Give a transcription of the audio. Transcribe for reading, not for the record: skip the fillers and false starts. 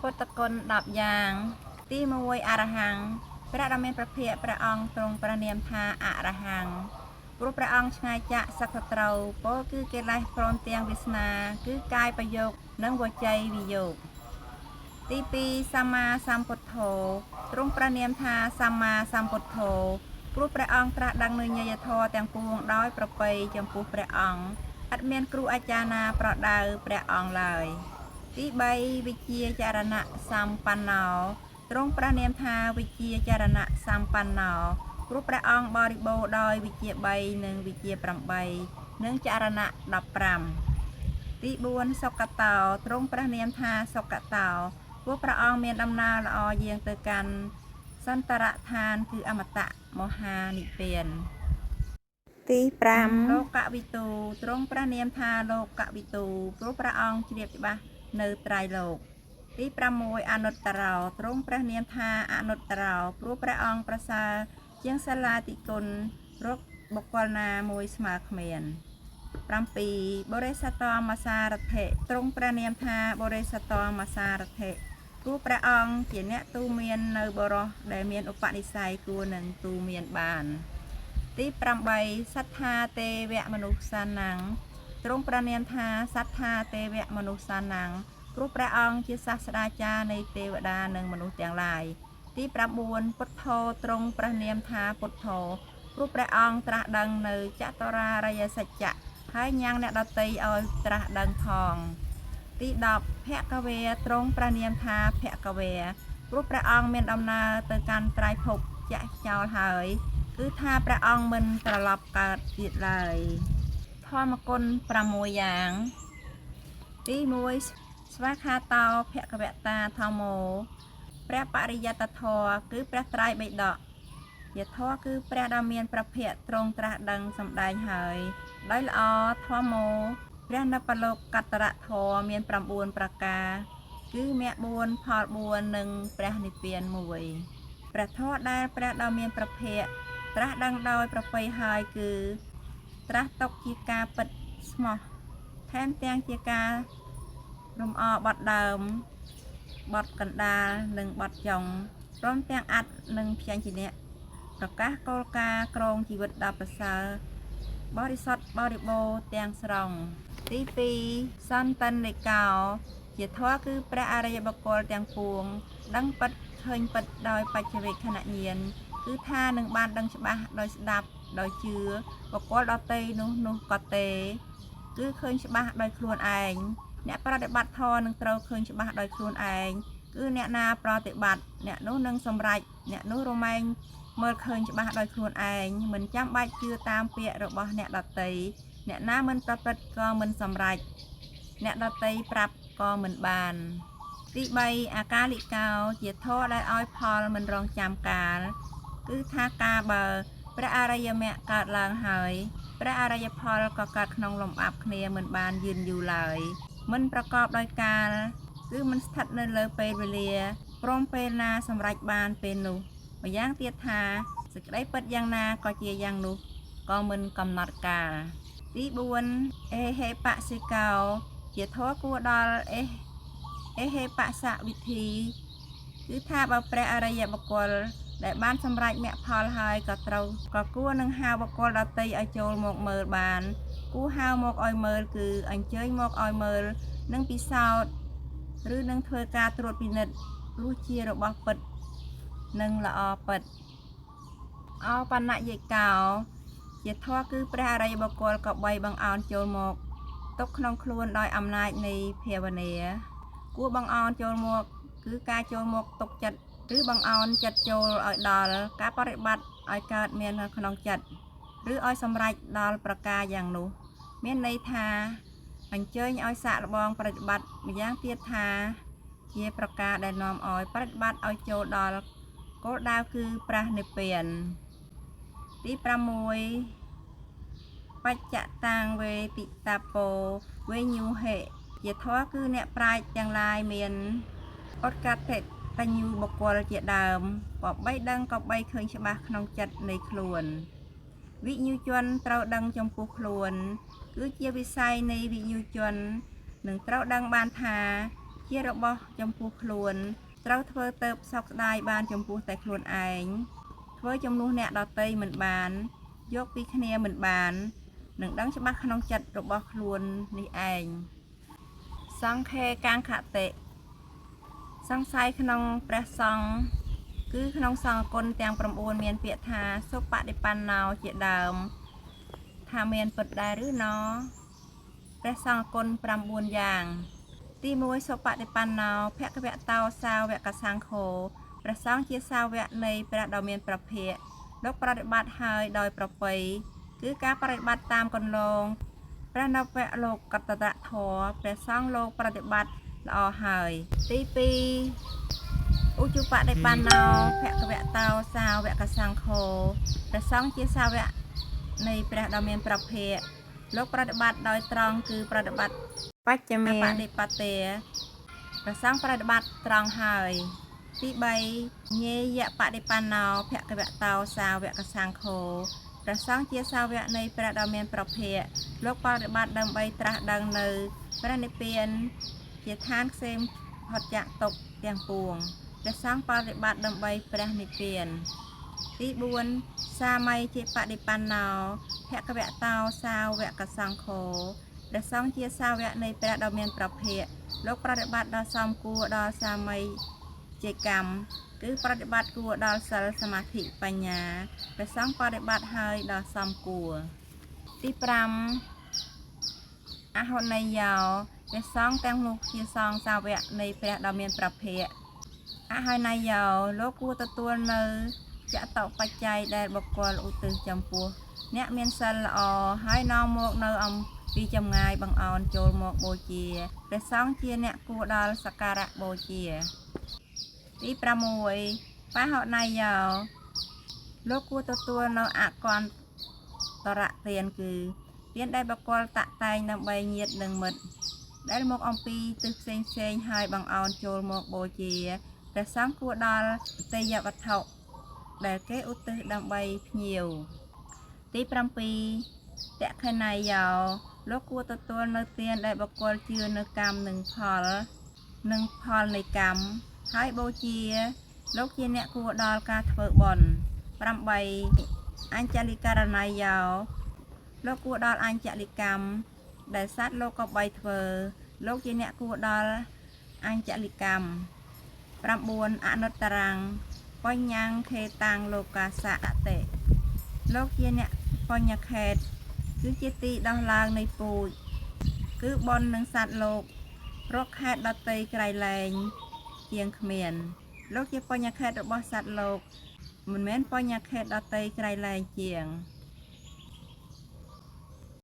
ពុទ្ធគុណ10យ៉ាង ទី1អរហង្គព្រះដ៏មានព្រះភិក្ខព្រះអង្គទ្រង់ព្រះនាមថាអរហង្គព្រោះព្រះអង្គឆ្ងាយចាកសឹកសត្រូវពោលគឺកិលេសព្រមទាំងវាសនា គឺកាយប្រយោគនិងវចីវិយោគទី2សម្មាសម្ពុទ្ធោទ្រង់ព្រះនាមថាសម្មាសម្ពុទ្ធោព្រោះព្រះអង្គត្រាស់ដឹងនូវញាយធម៌ទាំងពួងដោយប្រពៃចំពោះព្រះអង្គឥតមានគ្រូអាចារ្យណាប្រដៅព្រះអង្គឡើយ ទី3វិជ្ជាចរណៈសម្បណ្ណោទ្រង់ព្រះនាមថាវិជ្ជាចរណៈសម្បណ្ណោព្រោះព្រះអង្គបរិបូរណ៍ដោយវិជ្ជា3និងវិជ្ជា8និងចរណៈ15ទី4សុគតោទ្រង់ព្រះនាមថាសុគតោព្រោះព្រះអង្គមានដំណើរល្អយាងទៅកាន់សន្តរដ្ឋានគឺអមតៈមហានិព្វាន ទី5លោកវិទូទ្រង់ព្រះនាមថាលោកវិទូព្រោះព្រះអង្គជ្រាបច្បាស់នៅត្រៃលោក ទី6អនុត្តរោទ្រង់ព្រះនាមថាអនុត្តរោព្រោះព្រះអង្គប្រសើរជាងសាលាតិគុណរកបុគ្គលណាមួយស្មើគ្មាន7បរិសតមសារថិទ្រង់ព្រះនាមថាបរិសតមសារថិព្រោះព្រះអង្គជាអ្នកទូមាននៅបរោះដែលមានឧបនិស្ស័យគួរនឹងទូមានបាន ទី8សត្ថាទេវមនុស្សសានំទ្រង់ព្រះនាមថាសត្ថាទេវមនុស្សសានំព្រោះព្រះអង្គជាសាស្ត្រាចារ្យនៃទេវតានិងមនុស្សទាំងឡាយទី9ពុទ្ធោទ្រង់ព្រះនាមថាពុទ្ធោព្រោះព្រះអង្គត្រាស់ដឹងនៅចតុរារិយសច្ចៈហើយញ៉ាំងអ្នកដទៃឲ្យត្រាស់ដឹងផង ទី10ភគវេទ្រង់ព្រះនាមថាភគវេព្រោះព្រះអង្គមានដំណើរទៅកាន់ត្រៃភពចាក់ចោលហើយ គឺថាព្រះអង្គមិនត្រឡប់កើតទៀតឡើយ ធម្មគុណ6យ៉ាង ទី1ស្វាខាតោភគវតាធម្មោព្រះបរិយត្តធម៌គឺព្រះត្រៃបិដកយធម៌គឺព្រះដ៏មានព្រះភ័ក្ត្រទ្រង់ត្រាស់ដឹងសម្ដែងហើយដោយល្អធម្មោព្រះនបលោកកត្តរធម៌មាន9ប្រការ គឺមគ្គ4ផល4និងព្រះនិព្វាន1ព្រះធម៌ដែលព្រះដ៏មានព្រះភ័ក្ត្រត្រាស់ដឹងដោយប្រពៃហើយគឺ ត្រាស់ຕົកជាការពិតស្មោះថែមទាំងជាការរំអបត់ដើមបត់កណ្ដាលនិងបត់ចុងព្រមទាំងអត្តនិងព្យញ្ជនៈប្រកាសគោលការណ៍ក្រងជីវិតដ៏ប្រសើរបរិសុទ្ធបរិបូរណ៍ទាំងស្រុងទី2សន្តិនិកោជាធម៌គឺព្រះអរិយបុគ្គលទាំងពួង ដឹងពិតឃើញពិតដោយបច្ចវេក្ខណញ្ញាណគឺថានឹងបានដឹងច្បាស់ដោយស្ដាប់ដោយជឿបុគ្គលដទៃនោះនោះក៏ទេ គឺឃើញច្បាស់ដោយខ្លួនឯងអ្នកប្រតិបត្តិធម៌នឹងត្រូវឃើញច្បាស់ដោយខ្លួនឯងគឺអ្នកណាប្រតិបត្តិអ្នកនោះនឹងសម្រេចអ្នកនោះរមែងមើលឃើញច្បាស់ដោយខ្លួនឯងមិនចាំបាច់ជឿតាមពាក្យរបស់អ្នកដទៃអ្នកណាមិនប្រព្រឹត្តក៏មិនសម្រេចអ្នកដទៃប្រាប់ក៏មិនបាន ទី3អាកាលិកោជាធម៌ដែលឲ្យផលមិនរងចាំកាល គឺថាការបើព្រះអរិយមគ្គកើតឡើងហើយ ព្រះអរិយផលក៏កើតក្នុងលំអាប់គ្នាមិនបានយឺនយូរឡើយមិនប្រកបដោយកាល គឺមិនស្ថិតនៅលើពេលវេលា ព្រមពេលណាសម្រេចបានពេលនោះម្យ៉ាងទៀតថាសេចក្តីពិតយ៉ាងណាក៏ជាយ៉ាងនោះក៏មិនកំណត់កាល ទី4អេហេបសិកោជាធម៌គួរដល់អេអេហេបសៈវិធី គឺថាបើព្រះអរិយបុគ្គលដែលបានសម្រេចមគ្គផលហើយក៏ត្រូវក៏គួរនឹងហៅបុគ្គលដទៃឲ្យចូលមកមើលបាន គួរហៅមកឲ្យមើលគឺអញ្ជើញមកឲ្យមើលនិងពិសោធន៍ឬនឹងធ្វើការត្រួតពិនិត្យព្រោះជារបស់ពិតនិងល្អពិតអបនយិកោ ជាធម៌គឺព្រះអរិយបុគ្គលក៏បីបង្អោនចូលមកទុកក្នុងខ្លួនដោយអំណាចនៃភាវនា គួរបង្អោនចូលមក គឺការចូលមកទុកចិត្តឬបង្អោនចិត្តចូលឲ្យដល់ការបរិបត្តិឲ្យកើតមាននៅក្នុងចិត្តឬឲ្យសម្រេចដល់ប្រការយ៉ាងនោះ មានន័យថាអញ្ជើញឲ្យសាកល្បងប្រតិបត្តិម្យ៉ាងទៀតថា ជាប្រការដែលនាំឲ្យប្រតិបត្តិឲ្យចូលដល់គោលដៅគឺព្រះនិព្វាន ទី6បច្ចតាំងវេទិតាពោវេញូហិជាធម៌គឺអ្នកប្រាជ្ញទាំងឡាយមានអត់កតិតញ្ញូបុគ្គលជាដើមក៏បីដឹងក៏បីឃើញច្បាស់ក្នុងចិត្តនៃខ្លួន វិញ្ញូជនត្រូវដឹងចំពោះខ្លួន គឺជាវិស័យនៃវិញ្ញូជននឹងត្រូវដឹងបានថា ជារបស់ចំពោះខ្លួន ត្រូវធ្វើទៅសោកស្ដាយបានចំពោះតែខ្លួនឯងធ្វើជំនួសអ្នកដទៃមិនបាន យកពីគ្នាមិនបាននឹងដឹងច្បាស់ក្នុងចិត្តរបស់ខ្លួននេះឯងសង្ឃេកាំងខតិសង្ស័យក្នុងព្រះសង្ឃគឺក្នុងសង្ឃគុណទាំង9មានពាក្យថាសុបដិបណ្ណោជាដើម ថាមានពិតដែរឬណព្រះសង្ឃគុណ9យ៉ាង ទី1សុបដិបណ្ណោភគវតោសាវកសង្ឃោព្រះសង្ឃជាសាវកនៃព្រះដ៏មានព្រះភិក្ខលោកប្រតិបត្តិហើយដោយប្រពៃគឺការប្រតិបត្តិតាមកន្លងព្រះនវលោកកតតធម៌ព្រះសង្ឃលោកប្រតិបត្តិល្អហើយទី2ឧជបដិបណ្ណោភគវតោសាវកសង្ឃោព្រះសង្ឃជាសាវកនៃព្រះដ៏មានព្រះភិក្ខលោកប្រតិបត្តិដោយត្រង់គឺប្រតិបត្តិ បច្ចមេ បដិបត្តិប្រសងប្រតិបត្តិត្រង់ហើយ ទី3ញេយបដិបណ្ណោភគវតោសាវកសង្ឃោប្រសងជាសាវកនៃព្រះដ៏មានប្រភពលោកបរិបត្តិដើម្បីត្រាស់ដឹងនៅព្រះនិព្វានជាឋានក្សេមផុតចាកទុក្ខទាំងពួងព្រះសង្ឃបរិបត្តិដើម្បីព្រះនិព្វាន ទី4សាម័យជាបដិបណ្ណោភគវតោសាវកសង្ឃោព្រះសង្ឃជាសាវកនៃព្រះដ៏មានប្រភពលោកប្រតិបត្តិដល់សំគួរដល់សាម័យជាកម្មគឺប្រតិបត្តិគួរដល់សិលសមាធិបញ្ញាព្រះសង្ឃបរិបត្តិហើយដល់សំគួរទី5អហុនយោព្រះសង្ឃទាំងនោះជាសង្ឃសាវកនៃព្រះដ៏មានប្រភពអហិនយោលោកគួរទទួលនៅចតុបច្ច័យដែលបុគ្គលឧទ្ទិសចំពោះអ្នកមានសិលល្អហើយនាំមកនៅអំពីចម្ងាយបង្អោនចូលមកបូជាព្រះសង្ឃជាអ្នកគួរដល់សក្ការៈបូជា ទី6បាហុណយោលោកគួរទទួលនៅអកន្តរទានគឺទានដែលបុគ្គលតាក់តែងដើម្បីញាតិនិងមិត្តដែលមកអំពីទិសផ្សេងផ្សេងៗហើយបង្អោនចូលមកបូជាព្រះសង្ឃគួរដល់ទេយវត្ថុដែលគេឧទ្ទិសដើម្បីភ្ញៀវទី7តក្ខិណយោលោកគួរទទួលនៅទានដែលបុគ្គលជឿនៅកម្មនិងផល និងផលនៃកម្មហើយបូជា លោកជាអ្នកគួរដល់ការធ្វើបុណ្យ8អញ្ចលិករណីយោលោកគួរដល់អញ្ចលិកម្មដែលសត្វលោកក៏បីធ្វើ លោកជាអ្នកគួរដល់អញ្ចលិកម្ម9អនុត្តរੰបញ្ញੰខេតាំងលោកាសៈតិលោកជាអ្នកបញ្ញខេតគឺជាទីដោះឡើងនៃពូជគឺបុណ្យនិងសត្វលោករកខេតដតីក្រៃលែងជាងគ្មាន លោកជាបញ្ញខេតរបស់សត្វលោក មិនមែនបញ្ញខេតដតីក្រៃលែងជាង